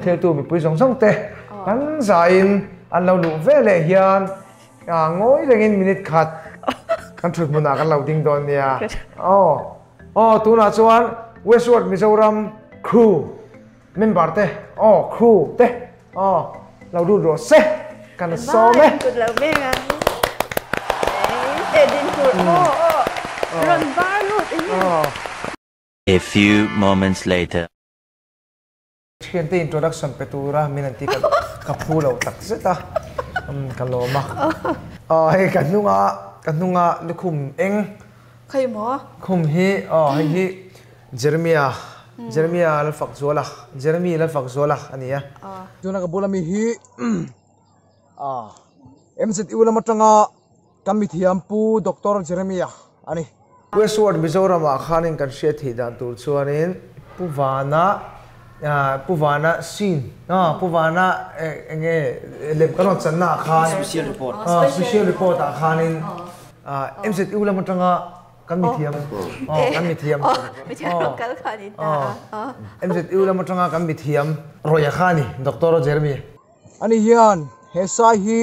thiltu mipui zawng zawng te kan zaiin an lo luh ve leh hian ngawi rengin minute khat kan thut hmunah kan lo ding dawn nia. Aw aw tunah chuan Westward Mizoram crew member te aw crew te aw lo lut rawh se kan sawm e. Kut lo veng ang. Edin tur aw aw rawn var lut eng nge. A few moments later. Thiante introduction pe tura min an ti ka ka phu lo tak zet a, umm ka lawm a. Aw hei ka hnunga ka hnunga lukhum eng. Khawi maw? Khum hi aw hei hi Jeremia Jeremia Lalfakzuala Jeremy Lalfakzuala a ni a. Tuna ka bula mi hi MZU lam atanga Kan mithiam Pu Doctor Jeremia a ni. Westward Mizoramah khanin kan hriat theih dan tur chuanin Pu Vana Pu Vana scene Pu Vana eng nge lem kan rawn channa ah khan Special report special report ah khanin MZU lam atanga kan mithiam kan mithiam MZU lam atanga kan mithiam Roya kha a ni Doctor Jeremy. Ani hian he sai hi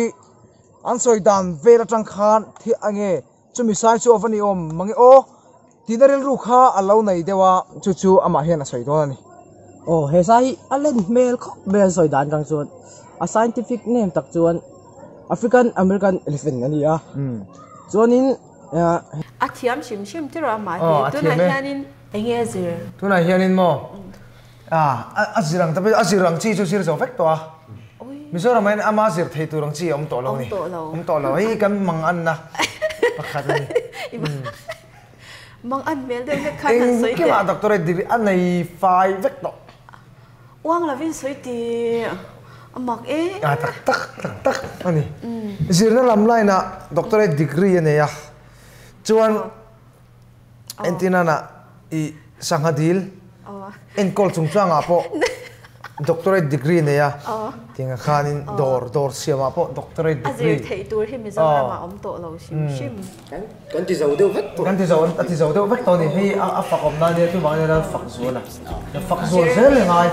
An sawi dan vel atang khan thil a nge chumi sai chu a va ni awm mange aw tihna rilru kha a lo nei deuh a, chu chu amah hian a sawi dawn a ni. Aw he sai hi a len hmel khawp mai an sawi dan atang chuan a scientific name tak chuan African American elephant a ni a, chuanin A thiam hrim hrim tirh amah hi tunah hianin enge a zir? Tunah hianin maw A zir ang ta a zir ang chi chu zir zo vek tawh a. Mizoram ah hian ama zir thei tur ang chi a awm tawh lo a ni. Awm tawh lo. Hei kan mang anna pakhat a ni. Mang an hmel deuh vek khan han sawi teh. Engkimah doctorate degree a nei fai vek tawh. Uang lovin sawi tih a mak e. A tak tak tak tak a ni. Zirna lam line ah doctorate degree a nei a. Chuan Entirnana i sangha dil enkawl chungchangah pawh doctorate degree nei a, tinga khanin dawr dawr siamah pawh doctorate degree. A zir theih tur hi Mizoramah awm tawh lo hrim hrim. Kan ti zo deuh vek tawh. Kan ti zo a ti zo deuh vek tawh a ni. Hei a fak awm nan nia chuvangin nia ral fak zual a. Fak zual zel i ngai.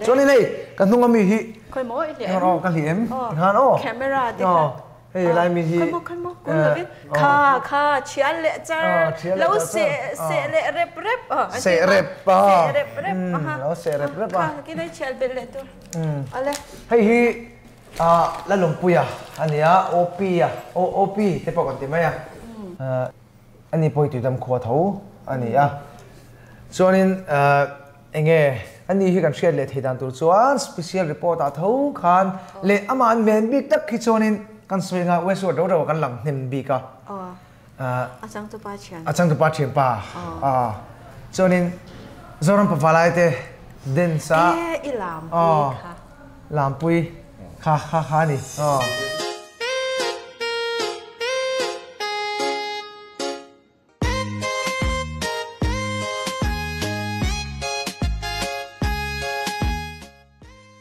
Chuanin hei ka hnung ami hi. Khawi maw i hliah em? Ka hliah em? Tikhan aw. Camera te kha. Hei lai mi hi. Khawi maw khawi maw kul lovin kha kha thial leh char lo seh seh leh rep rep a seh rep a seh rep rep a ha lo seh rep rep a kha kinai thial belh leh tur ale hei hi a Lalawmpuia a nia OP a OP te pawh kan ti mai a ani pawh hi tuidam khua tho a ni a chuanin Enge ani hi kan hriat leh thei dan tur chuan special report ah tho khan leh amah an ven bik tak khi chuanin kan sawi anga Westworld ro ro kan lang hnem bik a. A changtupa thian. A changtupa thian pa. Chuanin Zoram pavalai te dance a. E i lampui kha. Lampui kha kha kha a ni.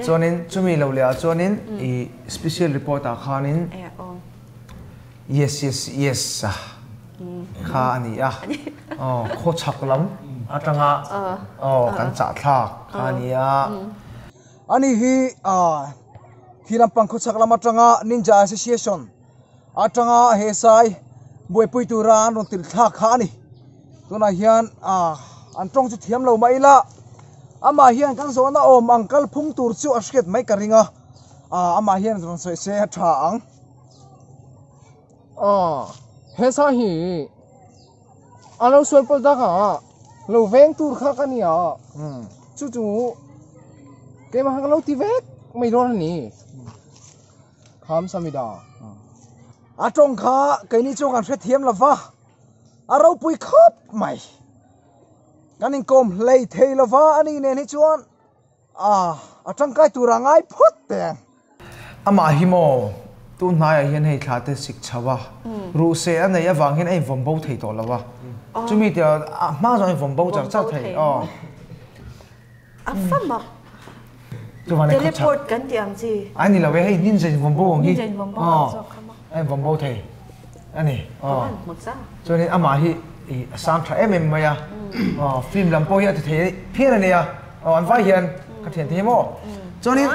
Chuanin chumi lo leh ah chuanin i special report ah khanin yes yes yes a kha a ni a aw khaw chhak lam atanga aw kan chah thlak kha a ni a. Ani hi khi lampang khaw chhak lam atanga Ninja Association Atanga he sai buaipui tura an rawn tirh thlak kha a ni. Tunah hian ah an tawng chu thiam lo mah ila amah hian kan zawhna awm ang kal phung tur chu a hriat mai ka ring a, ah amah hian rawn sawi se a tha ang. Aw he sai hi a lo sual pawlh tak a, lo veng tur kha ka nia, chu chu keimah kha ka lo ti vek mai dawn a ni. Kham Samida. A tawng kha keini chuan kan hrethiam lo va, a ropui khawp mai. Kan inkawm hlei thei lo va, ani nen hi chuan a tangkai tur a ngai phawt teng. Amah hi maw tun hnaiah hian hei thla te sik chho a, ruhseh a neih avang hian a invawm bo thei tawh lo a, chumi tia a hma zawng a invawm bo char char thei aw. A fa mak. Teleport kan tih ang chi. Ai ni lo e, hei ninja in vawm bo ang hi. Ninja in vawm bo ang zawk kha maw. Ai vawm bo thei a ni. Aw. Hmu cha. Chuanin amah hi i a sang tha em em mai a. Aw film lam pawh hi a ti thei phian a nia. Aw an vai hian ka thian te hi maw. Chuanin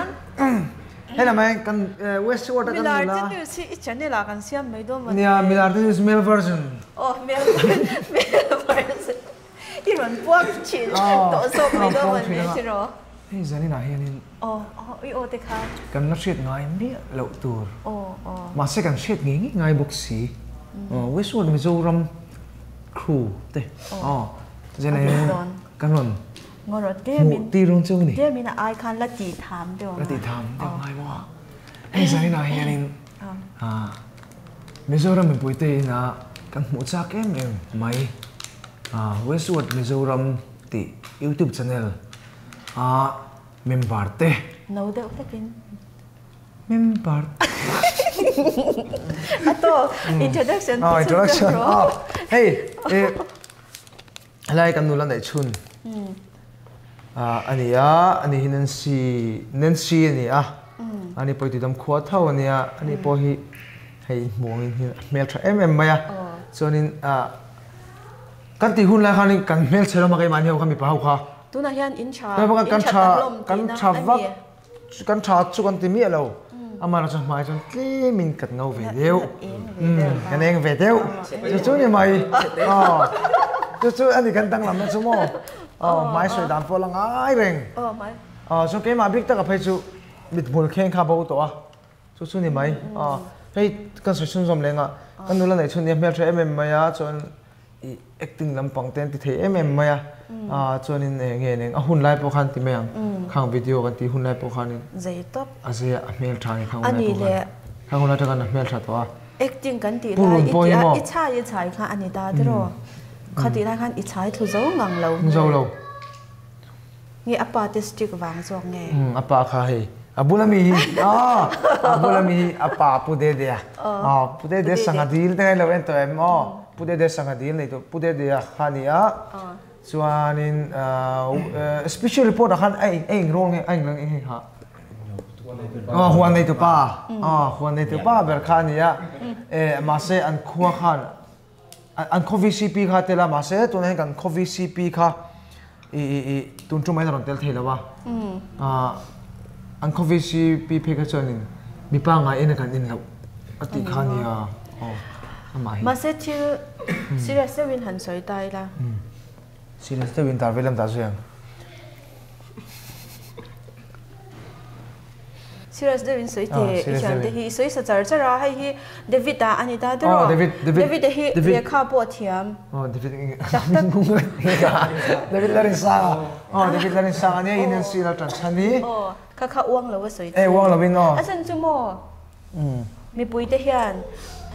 hei lamah hian kan Westward a kan nula. Milar te news hi i channel ah kan siam mai dawn maw ni? Nia milar te news male version. Aw male version i rawn puang thin tawh zawk mai dawn maw ni tiraw? Hei zaninah hianin. Aw aw i aw te kha. Kan la hriat ngai miah loh tur. Aw aw. Mahse kan hriat ngei ngei ngai bawk si. Westward Mizoram crew te aw zaninah hian kan rawn. Ngaw Hmuh tir dawn cheu ni. Tlemin a ai khan la tih tham deuh La tih tham deuh ngai maw a. Hei zaninah hianin Mizoram mipuite ina kan hmuh chak em em mai Westward Mizoram tih YouTube channel a member te. No deuh hlekin. Member te. A tawk introduction te chu deuh rawh. Hei Helai kan nula neih chhun a ni a, ani hi Nancy, Nancy a ni a, ani pawh hi Tuidam khua tho a nia, ani pawh hi hei hmuh angin hi a hmel tha em em mai a, chuanin kan tih hun lai khanin kan hmel chhe lam a keimahni ho kha mipa ho kha. Tunah hian in tha, in tha tak lawm tihna a ni. Kan tha chu kan ti miah lo, amah erawh chuan hmai chuan tlemin kan ngo ve deuh, kan eng ve deuh, chu chu ni mai, chu chu a ni kan danglam na chu maw, hmai sawi dan pawh a la ngai reng, chuan keimah bik taka phei chu mithmul kheng kha bo tawh a, chu chu ni mai, hei kan sawi chhunzawm leng a, kan nula neih chhun nia hmeltha em em mai a, chuan I acting lampang te an ti thei em em mai a, a chuanin eng nge neng a hun lai pawh khan ti mai ang, khang video kan tih hun lai pawh khanin Zei tawp. A zei a, a hmel tha nge khang hun lai pawh khan, khang hun lai tang khan a hmel tha tawh a. Acting kan tih lai i tih a, i chhai i chhai kha a ni ta tiraw, kha tih lai khan i chhai thlu zo ngang lo. Zo lo. Nge a pa te stick vang zawk nge? Umm a pa kha hei a bula mi hi aw a bula mi hi a pa Pu Dedea aw Pu Dedea sangha dil te ngai lo en tawh em aw Pu Dedea sangha dil nei tawh Pu Dedea kha a ni a chuanin special report ah khan a eng a eng role nge a eng lang eng ha aw huan nei tupa aw huan nei tupa ber kha a ni a eh mahse an khua khan An khaw VCP kha tel a, mahse tunah hian kan khaw VCP kha i i i tun tum aiin a rawn tel thei lo a. An khaw VCP phei kha chuanin mipa ngai en a kan en loh a tih kha a nia. Aw amah hi. Mahse thil serious deuhin han sawi ta ila. Serious deuhin tar ve lam dah zui ang. Serious deuh in sawi teh i thiam te hi i sawi sa char char a hei hi David a ani ta tiraw David a hi lehkha pawh a thiam tak tak David Larinsanga aw David Larinsanga ania in an sir a tan chhan hi aw kha kha uang lo a sawi uang lo in aw a chan chu maw mipui te hian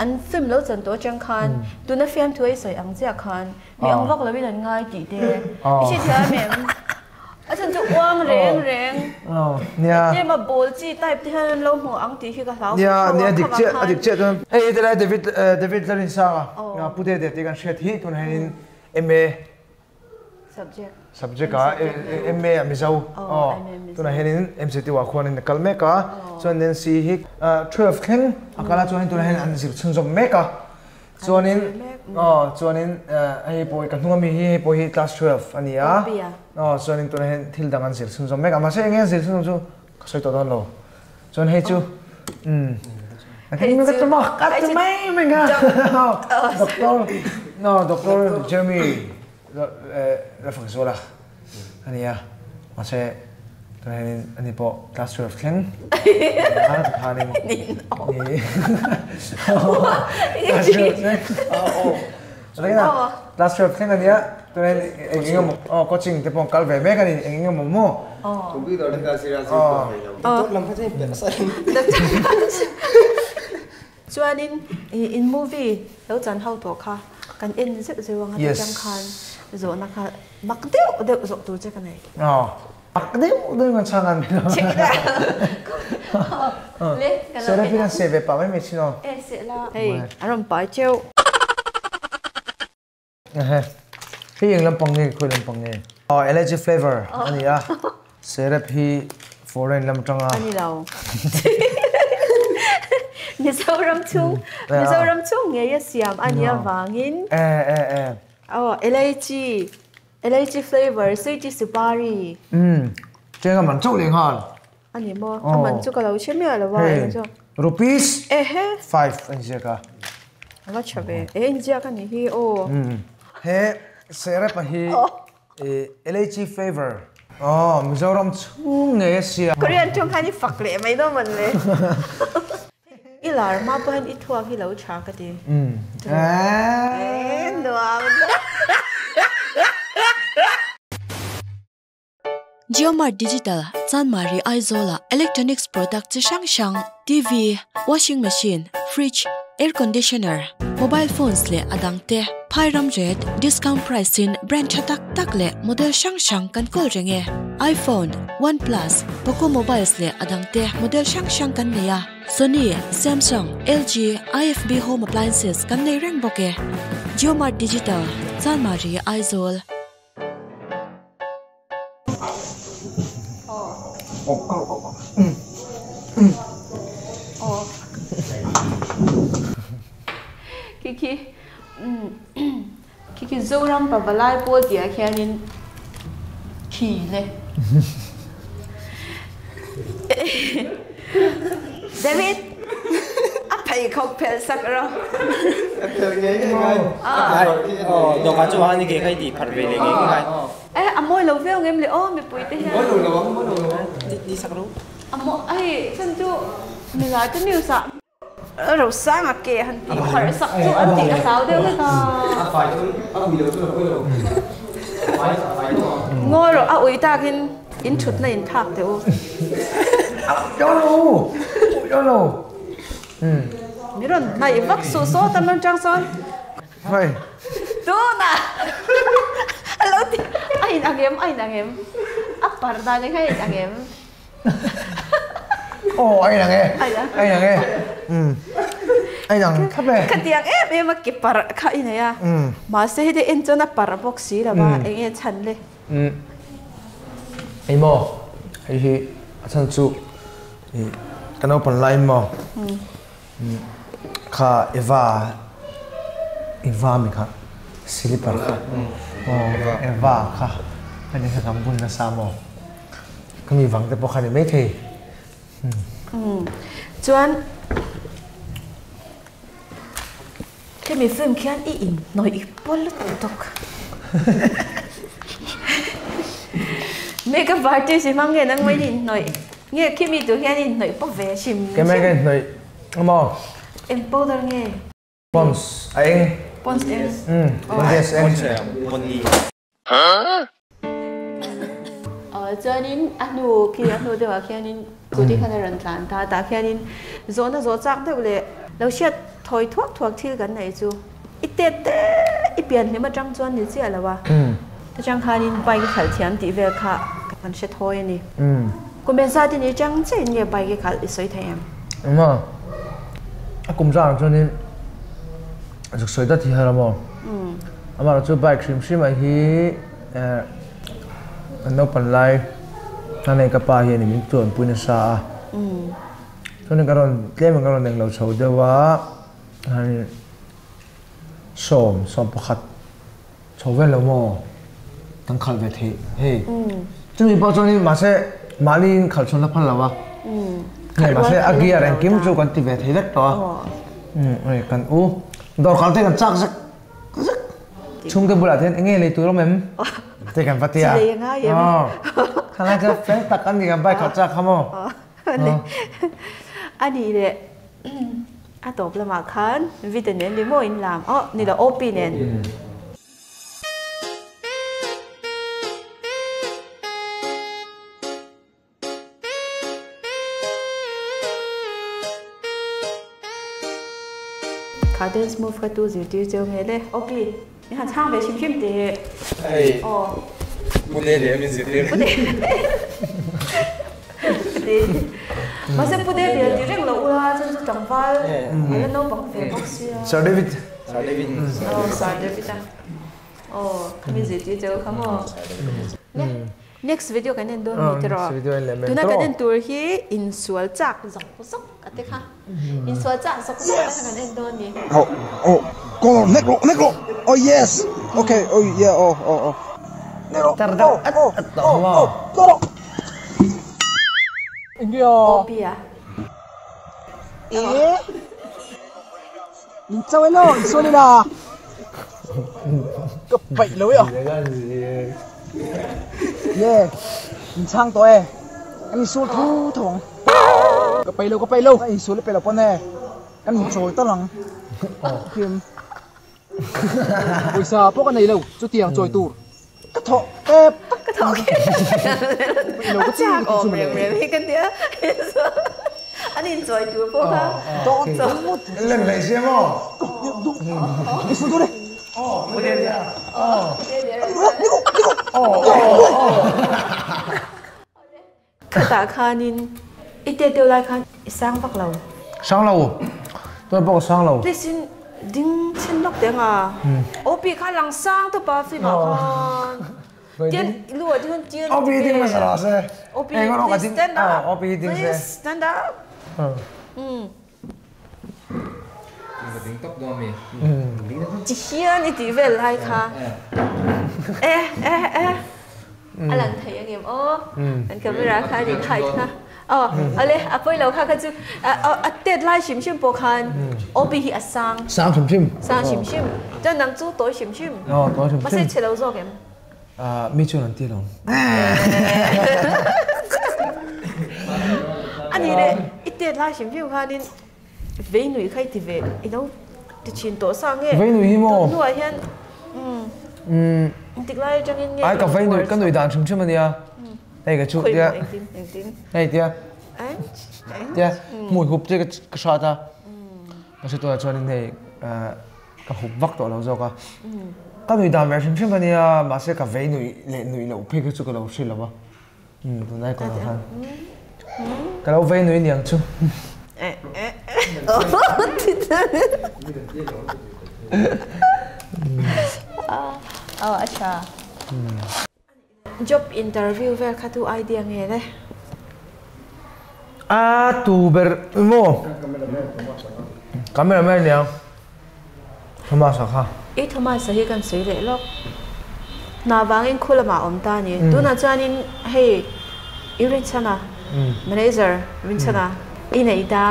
an film lo chan tawh atang khan tuna fiamthu a i sawi ang chiah khan mi ang vak lo in an ngai tih te i hrethiam em. A chhan chu uang reng reng. Nia. Tlem a ball chi type te hian an lo hmu ang tih hi ka hlau. Nia, nia dik chiah, a dik chiah chuan. Hei ti lai David David Lalrinsanga Pu Dede tih kan hriat hi tunah hianin MA Subject. Subject a MA a Mizo. Aw. Tunah hianin MCT ah khuanin a kal mek a. Chuan Nancy hi 12 thleng a kal a chuanin tunah hian an zir chhunzawm mek a. Chuanin aw chuanin hei pawh hi ka hnung ami hi hei pawh hi class 12 a ni a aw chuanin tunah hian thil dang an zir chhunzawm mek a mahse eng nge an zir chhunzawm chu ka sawi tawh dawn lo chuan hei chu umm ka tum a ka ti mai mai nga doctor no doctor Jeremy Rafakzuala a ni a mahse tunah hianin ani pawh class 12 thleng a tikhanin class 12 thleng class 12 thleng a nia tunah hian eng eng emaw aw coaching te pawh kal ve mek a ni eng eng emaw maw computer te kha serious in pawh thei lo doctor lam kha chu in perh sa Chuanin in movie lo chan ho tawh kha kan en zeuh zeuh anga ta chang khan zawhna kha mak deuh deuh zawh tur che ka nei. Aw mak deuh deuh in kan chhang an min Le ka lo Seraphine an seh ve pah mai mai thin aw. E seh la. Hei a rawn pai teuh. Ehe hei eng lampang nge khawi lampang nge? Aw allergy flavor a ni a serep hi foreign lam atanga. A ni lo. Mizoram chhung Mizoram chhung ngei a siam a nia vangin. E e e. Aw elaichi. Elaichi flavor, sweetie supari. Um, cheng a man chauh leh nghal. A ni maw? A man chu ka lo hre miah lo a, eng chu. Rupees Ehe. 5 a inziak a. A va tha ve. E inziak a nih hi aw. Um, he serepa hi elaichi flavor. Aw, Mizoram chhung ngei a sia. Korean tawng khan i fak leh mai dawn mawn le. I lar hma pawh hian i thuak hi lo tha ka ti. Eee nuam dawn. JioMart Digital, Chanmari Aizawla electronics product chi hrang hrang, TV, washing machine, fridge, air conditioner, mobile phones leh a dang te phai ram ret discount price in brand tha tak tak leh model hrang hrang kan kawl reng e. iPhone, OnePlus, Poco mobiles leh a dang te model hrang hrang kan nei a. Sony, Samsung, LG, IFB home appliances kan nei reng bawk e. JioMart Digital, Chanmari, Aizawl. Khi khi khi khi Zoram Pavalai pawl tih ah khianin khi le David a pheikhawk phelh sak rawh. A phelh ngei ngei ngai. Dawhkan chu han i ke kha i tih pharh ve leh ngei ngei ngai. Eh a mawi lo viau ngem le aw mipui te hian. Mawi lo lo ang, mawi lo lo ang. Ni sak ro. A maw hei chan chu milai te news ah Rosanga ke han tih pharh sak chu an tih ka hlau deuh hlek a. A fai chu a ui lo chu a pawi lo. A fai a fai tawh ang. Ngawi rawh a ui takin in thutna in thak teh u. A ui lo, ui lo. Mi rawn hnaih vak suh sawt a man tang sawn. Hei. Tunah a lo ti a in ang em a in ang em a par dan hi kha a in ang em. Aw a in ang e a in ang e a in ang thlap e. Khatiang em em a ke par kha i nei a mahse heti en chuan a par bawk si lo va eng nge chhan le. Hei maw hei hi a chhan chu ka naupang laiin maw Kha Eva Eva mi kha slipper kha aw Eva kha hemi kha kan bun nasa maw ka mi vang te pawh kha ni maithei. Umm chuan hemi film khian i inhnawih pawl lutuk tawk makeup artist i hmang nge nang mai i inhnawih nge khimi tur hian i inhnawih pawp ve hrim hrim. Kemai ka inhnawih amaw. Eng powder nge? Pond's a eng. Pond's eng. Umm Pond's eng. Chuanin a hnu khi a hnu deuhah khianin scooty khan a rawn tlan ta tah khianin zawhna zawh chak deuh leh lo hriat thawi thuak thuak thil kan neih chu i tet te i pian hlim atang chuan ni chiah lo a atang khanin bike i khalh thiam tih vel kha kan hre thawi a ni. Kum engzat in i chang chiah in nge bike i khalh i sawi thei em? Engmaw a kum zangah chuanin zuk sawi dat hi har a maw? Amah chu bike hrim hrim ah hi an naupan lai a nei ka pa hian min tuanpui nasa a chuanin ka rawn tlem in ka rawn englo chho deuh a 10, 11 chho vel lo maw kan khalh ve theih hei chumi pawh chuanin mahse mahni in khalh chhun a phal lo a hei mahse a gear engkim chu kan ti ve thei vek tawh a hei kan u dawrkar te kan chak zek zek chhungte bulah te hian eng nge lei tur awm em te kan va tia khalai chu fel tak an ni kan bike khalh chak kha maw a nih leh A tawp lamah khan Vita nen ni maw in lam aw ni lo OP nen. Kha dance move kha tu zirtir cheu nge le OP min han chhang ve hrim hrim teh. Hei Aw. Pune leh min zirtir. Pune. Mahse Pu David a ti reng lo ula chuan chu tlangval a la naupang ve bawk sia. Sir David. Sir David. Aw Sir David a. Aw khami zirtir cheu kha maw. Next video kan en dawn ni tiraw. Tuna kan en tur hi insual chak zawk zawk a te kha. Insual chak zawk zawk a te kha kan en dawn ni. Oh oh go nek rawh nek rawh oh yes okay oh yeah oh oh oh. Tar deuh at at tawh maw? India. Opia. E. In chau elo, in sual ila. Ka paih lo e. Ye, in chhang tawh e. Kan in sual thu tho ang. Ka paih lo, ka paih lo. Ka in sual i paih lo pawn e. Kan in chawi tal ang. Kim. Pawisa pawh ka nei lo, chutiang chawi tur. Ka thawh tep. Ka thawh kher. A chak awm rem rem hi ka tia. An in chawi tur pawh kha. Lem leh sia maw? Khatah khanin i tet deuh lai khan i sang vak lo. Sang lo. Tuan pawh ka sang lo. Please in ding chhin lawk teh anga. OP kha lang sang tawp a film ah khan. Tian lu ah te khan tian. OP ding hmasa rawh se. OP please stand up. OP ding se. Please stand up. Ding tawp dawn mi. Ti hian i tih vel lai kha. E e e. A lang thei ang em aw. Kan camera kha a nih khai kha. Aw ale a pawi lo kha kha chu a tet lai hrim hrim pawh khan OP hi a sang. Sang hrim hrim. Sang hrim hrim. Chuan nang chu tawi hrim hrim. Aw tawi hrim hrim. Mahse chhe lo zawk em? Mi chuan an ti lo. A nih leh i tet lai hrim hrim khanin vei nui kha i ti ve i lo ti thin tawh sa nge? Vei nui hi maw? Tun hnuah hian engtik lai atangin nge? Ai ka vei nui ka nui dan hrim hrim a nia. Hei ka chu tia. Engtin engtin? Hei tia. Tia hmui hup che ka hrat a. Mahse tunah chuanin hei Ka hup vak tawh lo zawk a. Ka nui dan ve hrim hrim a nia, mahse ka vei nui leh nui loh phei kha chu ka lo hre lo a. Tunlai ka lo khan ka lo vei nui niang chu. Aw a tha. Job interview vel kha tu idea nge le? A tu ber maw? Cameraman niang Thomas a kha. I Thomas a hi kan sawi leh lawk. Hna vangin khu lamah a awm ta a ni. Tunah chuanin hei i Rinchhana, manager Rinchhana i nei ta.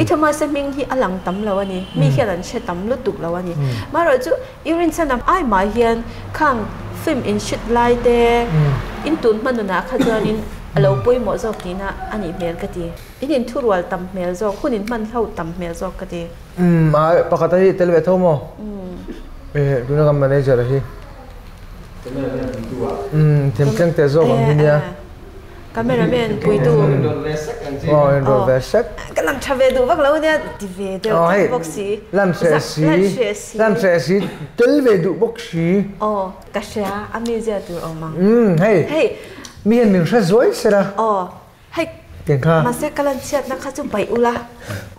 I Thomas a hming hi a lang tam lo a ni. Mi hian an hre tam lutuk lo a ni. Marawh chu I rinchhan ang ai mah hian khang film in shoot lai te in tun hma nunah kha chuanin a lo pawimawh zawk tihna a nih hmel ka ti. In in thurual tam hmel zawk, hun in hman hlo tam hmel zawk ka ti. Umm a pakhat a hi tel ve tho maw? Eh tuna kan manager a hi. Umm themtleng teh zawk ang hi nia. Cameraman puitu. Aw in rawn ve sek. Ka lang tha ve duh vak lo nia ti ve deuh tlat bawk si. Lan hreh si. Lan hreh si tel ve duh bawk si. Aw ka hria a mizia tur awm ang. Umm hei. Hei. Mi hian min hre zuai sela. Aw hei. Tiang kha. Mahse ka lan chhiatna kha chu paih ula.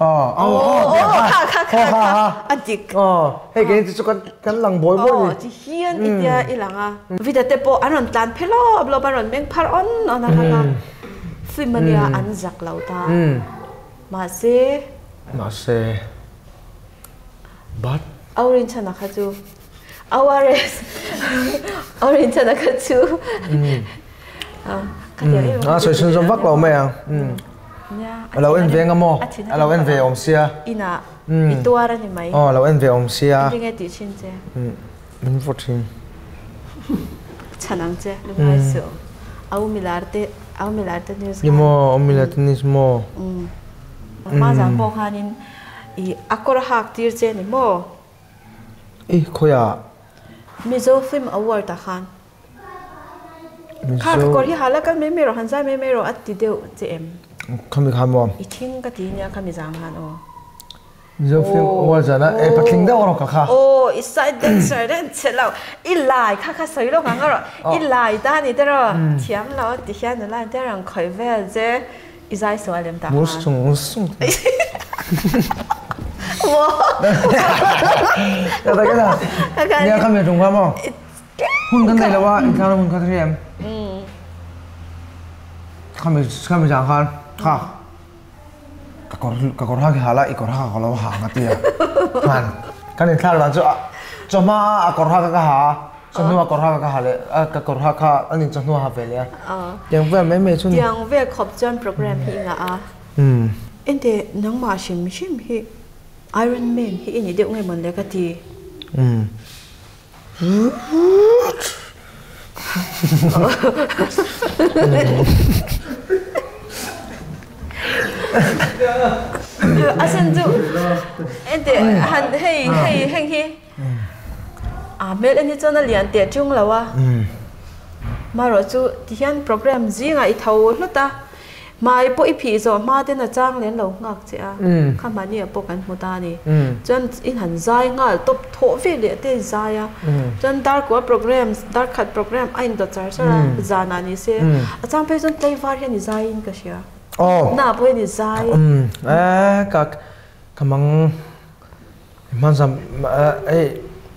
Aw aw aw tiang kha. Kha kha kha kha a dik. Aw hei keini te chu kan kan lang bawi bawi ni. Aw ti hian i tia i lang a. Vida te pawh an rawn tlan phe lawp lawp a rawn meng phar awn awn a kha kha film a nia an zak lo ta. Mahse. Mahse. But. Aurinchhana kha chu ORS Aurinchhana kha chu. A sawi chhun zawm vak lo mai ang. A lo en ve nga maw? A lo en ve awm sia. Inah i tuar a ni mai. Aw, a lo en ve awm sia. Engtin nge tih thin che? Min vaw thin. Chhan ang che, lungngai suh. Au milar te, au milar te news kha. Ni maw, au milar te news maw? Hma zan pawh khanin i a kawr a hak tir che ni maw? I khawiah? Mizo Film Award ah khan. Kha ka kawr hi hala kal mai mai rawh han zai mai mai rawh a ti deuh che em? Khami khan maw? I thing ka ti nia khami zang khan aw. Mizo film award zan a e patling deuh rawh ka kha. Aw i side dancer den che lo i lai kha kha sawi lawk ang rawh i lai ta ni te rawh thiam lo ti hian nula te rang khawi vel che i zai sual em ta khan. Mur sung sung. Maw. Ka ta ka ta. Nia khami tung kha maw? Hun kan nei lo a, inthlakna hun kha ka hria em? Khami khami zang khan kha ka kawr ka kawr ha khi ha la i kawr ha ka lo ha ang a ti a. Khan kan inthlak dan chu a chawhma a a kawr ha kha ka ha a. Chawhnu a kawr ha ka ha leh a ka kawr ha kha a nin chawhnu a ha ve leh a. Tiang vel mai mai chu ni. Tiang vel khawp chuan program hi i ngah a. Ente nangmah hrim hrim hi Iron Man hi i ni deuh nge mawn le ka ti. A sen chu ente han hei hei heng hi A hmel en hi chuan a lian teh ṭung lo a, marawh chu tihian program zingah i tho hlut a, hmai pawh i phih zawh hma ten a chang lem lo nghak che a, kha mahni ah pawh kan hmu ta a ni. Chuan i han zai nghal tawp thawh ve leh te i zai a, chuan dar kua program dar khat program a indawt char char a, zanah ni se a chang phei chuan tlaivar hian i zaiin ka hria, na pawh hian i zai. Ka mang. Hmanzam hei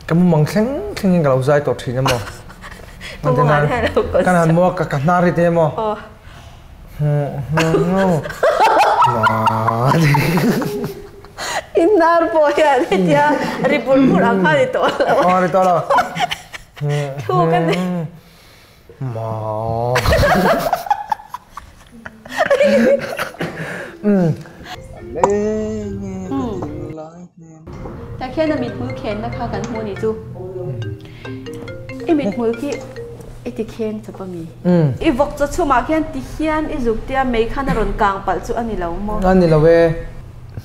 ka mumang thleng thlengin ka lo zai tawh thin emaw. Kan han maw ka hnar hi te emaw. I hnar pawh hian hetia ri bur bur ang khan i tawh lo. Aw ri tawh lo. Thu ka nei. Maw. Tah khian a mithmul khenna kha kan hmu ni chu. I mithmul khi i ti kheng chawp a mi. I vawk chaw chhumah khian ti hian i zuk tia mei khan a rawn kang palh chu a ni lo maw? A ni lo e.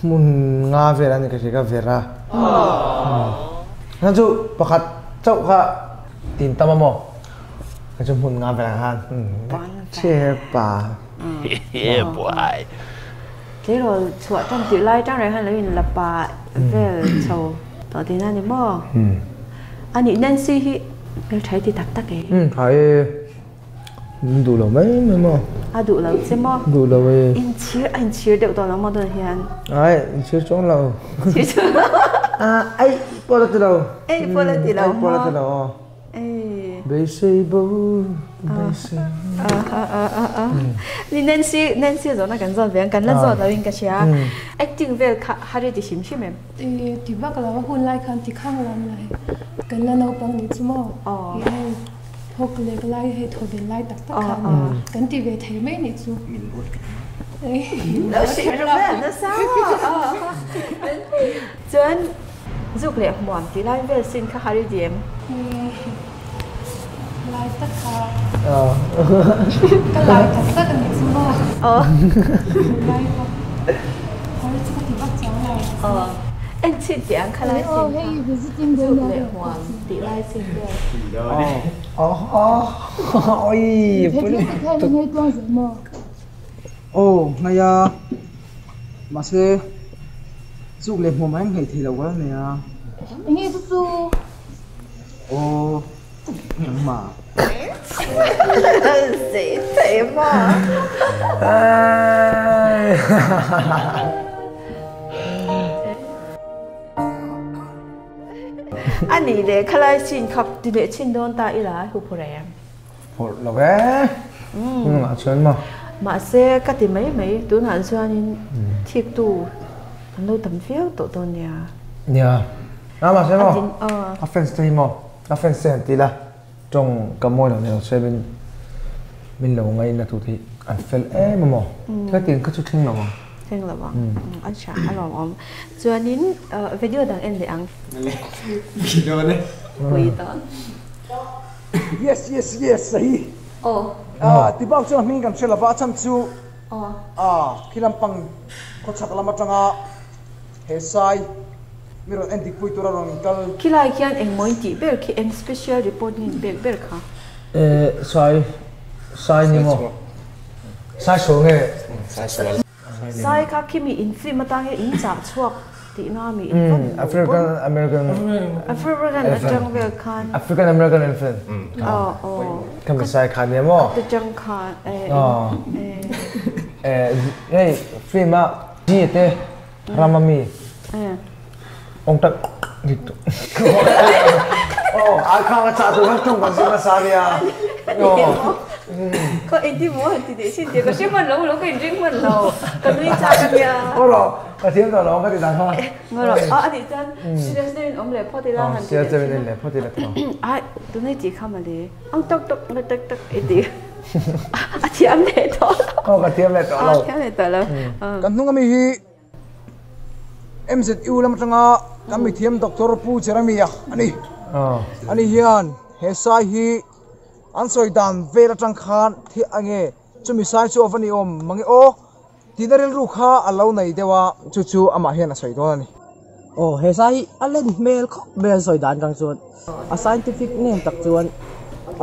Hmun nga vel a ni ka hria ka ver a. Hna chu pakhat chauh kha Tin tam a maw? Ka chu hmun nga vel khan che pa. Boy. Tleirawl chhuah tan tih lai tang reng khan lo in la pa vel chho tawh tihna a ni maw? A nih Nancy hi hmeltha i ti tak tak e. Tha e. Min duh lo mai mai maw? A duh lo che maw? Duh lo e. Inchhir a inchhir deuh tawh lo maw tunah hian? Ai, inchhir chuang lo. Inchhir chuang lo. Ah, ai pawh la ti lo. Ei pawh la ti lo maw? Ei pawh la ti lo aw. Ei. Beisei bo, beisei. Ah ah ah ah ah. Ni Nancy, Nancy zawhna kan zawt ve ang, kan la zawt lo in ka hria. Acting vel kha har i ti hrim hrim em? I ti vak lo, a hun lai khan ti khang lam lai. Kan la naupang nih chu maw? Aw. Thawk lek lai hei thaw vel lai tak tak khan kan ti ve thei mai nih chu. Lo hrilh ru vel nasa chuan zuk leh hmuam tih lai vel sin kha har i ti em? Lai tak kha ka lai tak tak a nih chu maw? Lai tak har chu ka ti vak chiang lo. En chhin teh ang kha lai sin kha zuk leh hmuam tih lai sin vel. Aw ngai a mahse chuk leh hmuam a engngei thei lo ka la nei a. Enge chu chu? Aw engmah. Zei thei maw? A nih leh khalai chin kha ti leh chin dawn ta ila a hu phur em? Phur lo e. Tunah chuan maw? Mahse ka ti mai mai tunah chuanin thiktu an lo tam viau tawh dawn nia. Nia. A mahse maw? A fans te hi maw? A fans te han ti ila tawng ka mawi lo ni lo se min min lo ngaina tu te hi an fel em a maw? Thil tin kha chu thleng lo ang. Thleng lo ang. An hria a lawmawm. Chuanin video dang en leh ang. Video ne. Pui dawn. Yes yes yes sahi. Aw. Ah ti bak chuan hming kan hre lova a chhan chu ah khi lampang khawchhak lam atanga he sai mi rawn en dik pui tura rawn kal. Khilai khian engmaw in tih ber khi eng special report nge in pek ber kha? Eh sai sai ni maw? Sai sual nge? Sai sual. Sai kha khimi in film atang hian in chah chhuak tihna mi in van hmuh African American African atang vel khan African American elephant aw aw khami sai kha nia maw atang khan eh hei film a ji te ram ami ong tak oh ai kha ka chah tu kan tung kan zir nasa nia. Ka engtin maw han ti teh sin tih ka hre hman lo lo ka inring hman lo ka nui chak a nia. Ngaw rawh ka thiam tawh lo ka ti dan kha. Ngaw rawh a anih chuan serious deuhin awm leh phawt ila han ti Serious deuhin en leh phawt ila tawh. Ai tunai tih kha mawle ang tak tak na tak tak i ti a thiam leh tawh lo. Aw ka thiam leh tawh lo. A thiam leh tawh lo. Kan hnung ami hi MZU lam atanga kan mithiam Doctor Pu Jeremia a ni. Ani hian he sai hi An sawi dan vel atang khan thi a nge chumi sai chu a va ni awm mange aw tihna rilru kha a lo nei deuh a, chu chu amah hian a sawi dawn a ni. Aw he sai hi a len hmel khawp mai an sawi dan atang chuan a scientific name tak chuan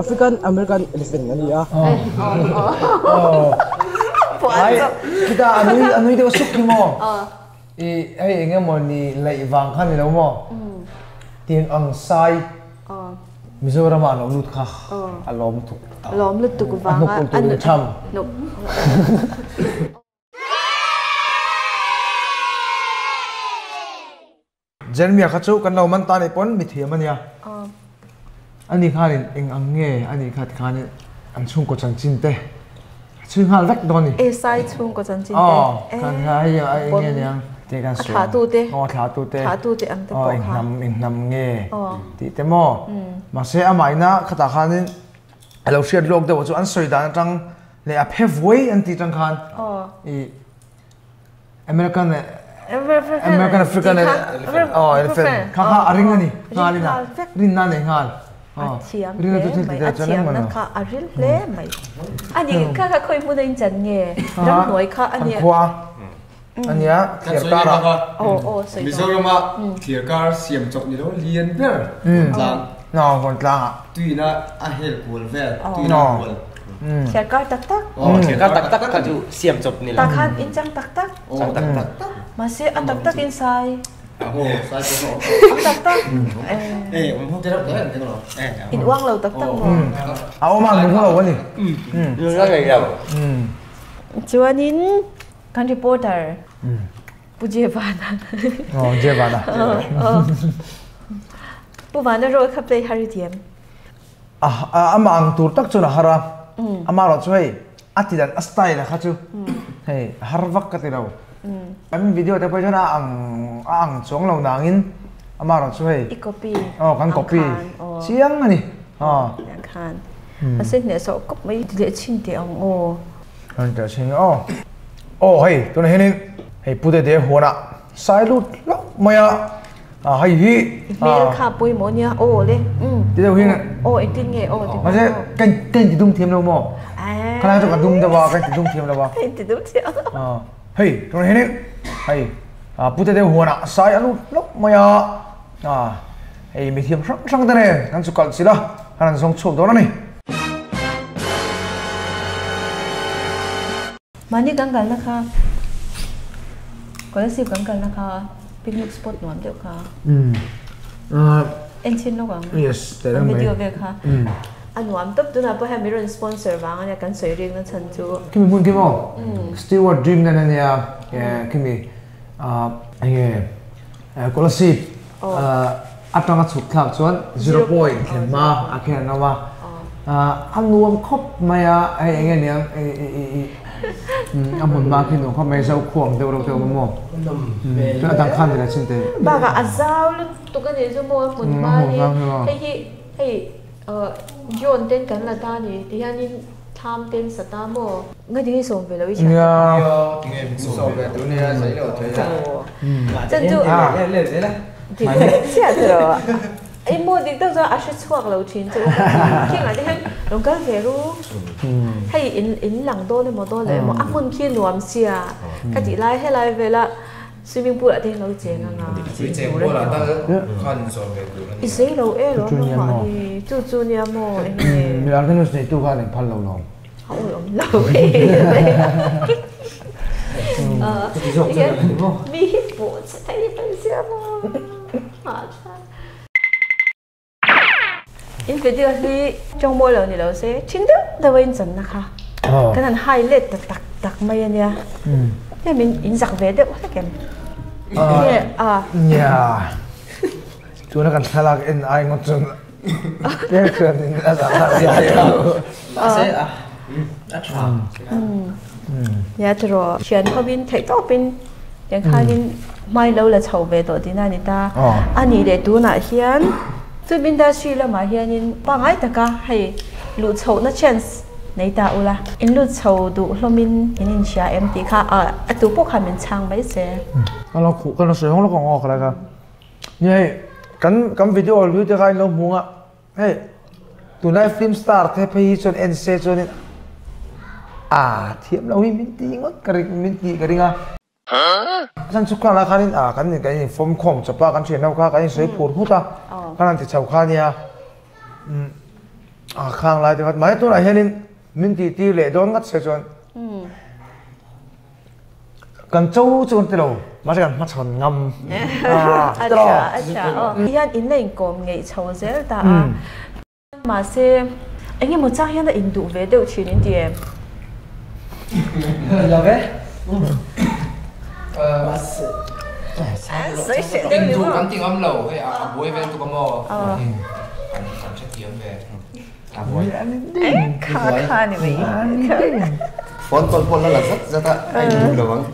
African American elephant a ni a. Ai khita a nui a nui deuh suk khi maw i hei eng emaw ni laih vang kha ni lo maw tiang ang sai Mizoram ah lo lut kha a lawm tuk a lawm lutuk vang a hnuk ulh tur in tham. Jeremia kha chu kan lo man ta nih pawn mithiam a nia. Ani khanin eng ang nge ani kha tikhanin an chhungkaw chanchin te a chhui nghal vek dawn a ni. E sai chhungkaw chanchin te. Aw kan kha hei a eng nge niang te kan sawi. A thlah tu te. Aw a thlah tu te. Thlah tu te ang te pawh kha. Aw eng hnam eng hnam nge tih te maw. Mahse amah ina khatah khanin a lo hriat lawk deuh chu an sawi dan atang leh a phe vuai an tih atang khan i American American African oh elephant kha kha a ring a ni nghal in a rinna a nei nghal a thiam hle mai a thiamna kha a ril hle mai a ni kha kha khawi hmun a in chan nge ramhnuai kha a nia khua a nia thliar kar a aw aw sawi Mizoram a thliar kar siam chawp ni lo lian ber tlang no vawn tlang ah tuina a hel kual vel tuina kual Thliar kar tak tak. Aw thliar kar tak tak kha chu siam chawp ni lo. Tah khan in chang tak tak. Chang tak tak. Mahse a tak tak in sai. Aw sai pawh a awm. A tak tak. Eh awm ho te reuh te reuh lo. In uang lo tak tak maw? A awm a nung lo a ni. Nung a ngei lo. Chuanin kan reporter Pu Jevana. Aw Jevana. Pu Vana role kha play har i ti em? Amah ang tur tak chuan a har a, amah erawh chu hei a ti dan a style a kha chu hei a har vak ka ti lo. Kan video te pawh chuan a ang a ang chuang lo nangin amah erawh chu hei I copy aw kan copy chiang a ni aw. Ang khan a se hnehsawh kawp mai ti leh chhin teh ang aw. An teh chhin aw. Aw hei tunah hianin hei Pu Dede huanah sai lut hlauh mai a. A hei hi hmel kha pawimawh nia aw le ti deuh hian aw engtin nge aw ti mahse kan kan ti dum thiam lo maw khalai chu ka dum deuh a kan ti dum thiam lo a kan ti dum thiam a hei tunah hianin hei a pute deuh huanah sai a lut hlauh mai a a hei mithiam hrang hrang te nen kan chu kalh chilh a kan han zawng chhuak dawn a ni. Mahni kan kalna kha Kolasib kan kalna kha picnic spot nuam deuh kha. En chhin lawk ang. Yes, teh reng mai. Video vel kha. A nuam tawp tunah pawh hian min rawn sponsor vang ania kan sawi rik na chhan chu. Khimi hmun khi maw? Stewart Dream nen ania khimi enge Kolasib atanga chhuk thlak chuan zero point thlen hma a khian an awm a. A nuam khawp mai a, hei enge niang a hmun hma khi nuam khawp mai zo khuang deuh reuh te awm a maw? Chuan a dang khan ni la chin te. Bakah a zau lutuk a nih chu maw a hmun hma hi hei hi hei drone ten kan la ta ni ti hianin thlam ten sa ta maw? Ngatinge sawm ve lo i hriat tak a? Tinge min sawm ve tu nia sawi lo thei a. Chan chu dik chiah tiraw. Ei maw dik tak chuan a hre chhuak lo thin che u ka ti. Khingah te hian rawn kal ve ru. Hei in in lang dawn emaw dawn lo emaw a hmun khi nuam sia ka tih lai helai vela swimming pool ah te hian lo cheng anga. Cheng pool ah tal khan in sawm ve tur a nia. I sei lo e lawm nangmah hi chu chu nia maw eng nge. Mi Arcanus neitu khan eng phal lo lawm. A awi awm lo e. Mi hi pawh che thei mai sia maw. In video hi tawng mawi lo ni lo se thin deuh deuh a in channa kha kan han hai let ta tak tak mai a nia. Hei min in zak ve deuh hlek em? Nge a. Nia. Tuna kan thlalak en ai ngawt chuan tlem chuan in a zak zak zia lo. Mahse a. A tha. Nia tiraw, thian hovin theih tawpin tiang khanin hmai lo la chho ve tawh tihna a ni ta. A nih leh tunah hian film industry lamah hianin pangngai taka hei luh chhohna chance nei ta ula. In lut chho duh hlawmin in inhria em tih kha a tu pawh khan min chhang mai se. Ka lo khuh ka lo sawi hawng lawk ang aw ka la kha. Nia hei kan kan video hlui te kha in lo hmu ang a. Hei tunlai film star te phei hi chuan en se chuanin a thiam lo hi min ti ngawt ka ring min tih ka ring a. Chan chu khan ah khanin a kan in kan in fawm khawm chawp a kan thian ho kha kan in sawi phur nghut a kan han ti chho kha nia a khang lai te kha mahse tunah hianin min tih tir leh dawn ngat se chuan Kan cho chu kan ti lo, mahse kan hmachhawn ngam. A tha, a tha aw. Hian in la inkawm ngeih chho zel ta a. Mahse, eng emaw chang hian a induh ve deuh thin in ti em? Lo ve. Induh kan ti ngam lo, hei a buai vel tuk a maw? Kan hrethiam ve. Kha kha ni mai. Phone call pawh la la zat zat a, a induh lo ang.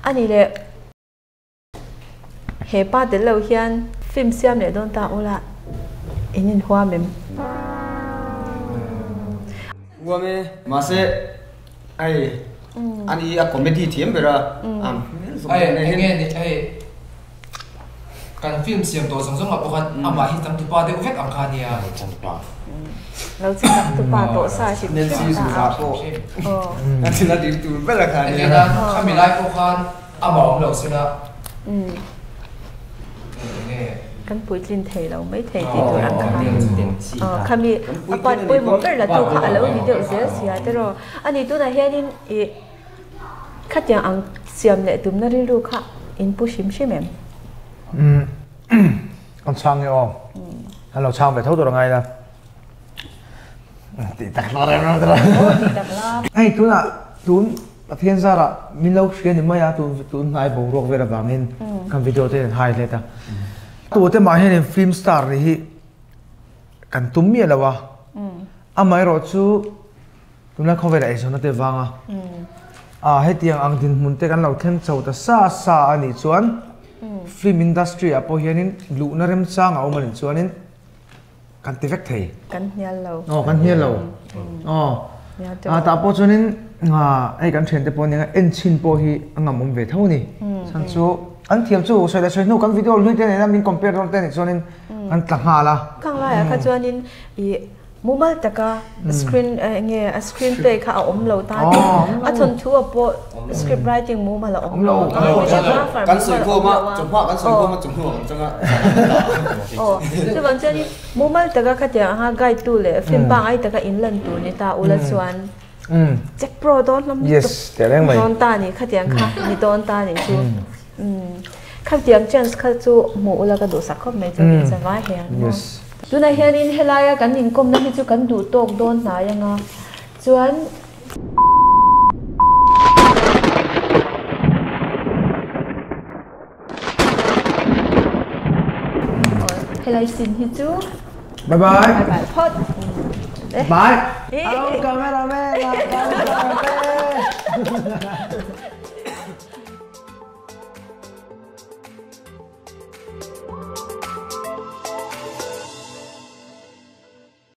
A ni leh he pa tel lo hian film siam leh dawn ta ula in inhuam em? Huam e, mahse hei ani a comedy thiam ber a, a hmel zawng zawng nen hian. Hei Kan film siam tawh zawng zawng ah pawh khan amah hi changtupa deuh vek ang kha ania. Changtupa. Lo che changtupa tawh sa hrim hrim ta a. Aw. Kan thil a dil tur ber a kha ania. Engtiang nan khami lai pawh khan amah awm lo sela. Enge. Kan puitlin thei lo mai thei tih tur ang kha. Aw khami a part pawimawh ber la tu kha a lo ni deuh zel sia tiraw. Ani tunah hianin ih. Khatiang ang siam leh tumna rilru kha in pu hrim hrim em? Umm kan chhang nge aw. Kan lo chhang ve tho tur a ngai la. Tih tak la rem rem Aw tih tak la. Hei tunah tun Pathian zarah min lo hria ni mai a tun tun hnai boruak vel avangin kan video te an hai let a. Tute mah hianin film star nih hi kan tum miah lo a. Amaherawh chu Tunlai khawvel ah eizawnna te vang a, ah hetiang ang dinhmun te kan lo thleng chho ta sa sa a nih chuan film industry ah pawh hianin luhna remchang a awm a nih chuanin kan ti vek thei. Kan hnial lo. Aw kan hnial lo. Aw ah tah pawh chuanin hei kan thiante pawh nia en chhin pawh hi a ngam awm ve tho a ni. Chhan chu an thiam chu sawi leh sawi hnu kan video hlui te nena min compare dawn te nih chuanin kan tla nghal a. Khang laiah kha chuanin ih Mumal taka screen enge a screen play kha a awm lo ta te a thawnthu ah pawh script writing mumal a awm lo kan sawi khawm a chawhma kan sawi khawm a chawhnu ah kan chang a aw chuvang chuan in mumal taka khatiang anga guide tu leh film pangai taka in lan tur ni ta ula chuan check pro dawn hlawm lutuk dawn ta ni khatiang kha ni dawn ta ni chu Khatiang chance kha chu hmuh ula ka duhsak khawp mai chu tih chava hian maw. Tunah hianin helaia kan inkawmna hi chu kan duh tawk dawn hnai anga chuan. Helai sin hi chu. Bye bye. Bye bye phawt. Bye. Hello cameraman.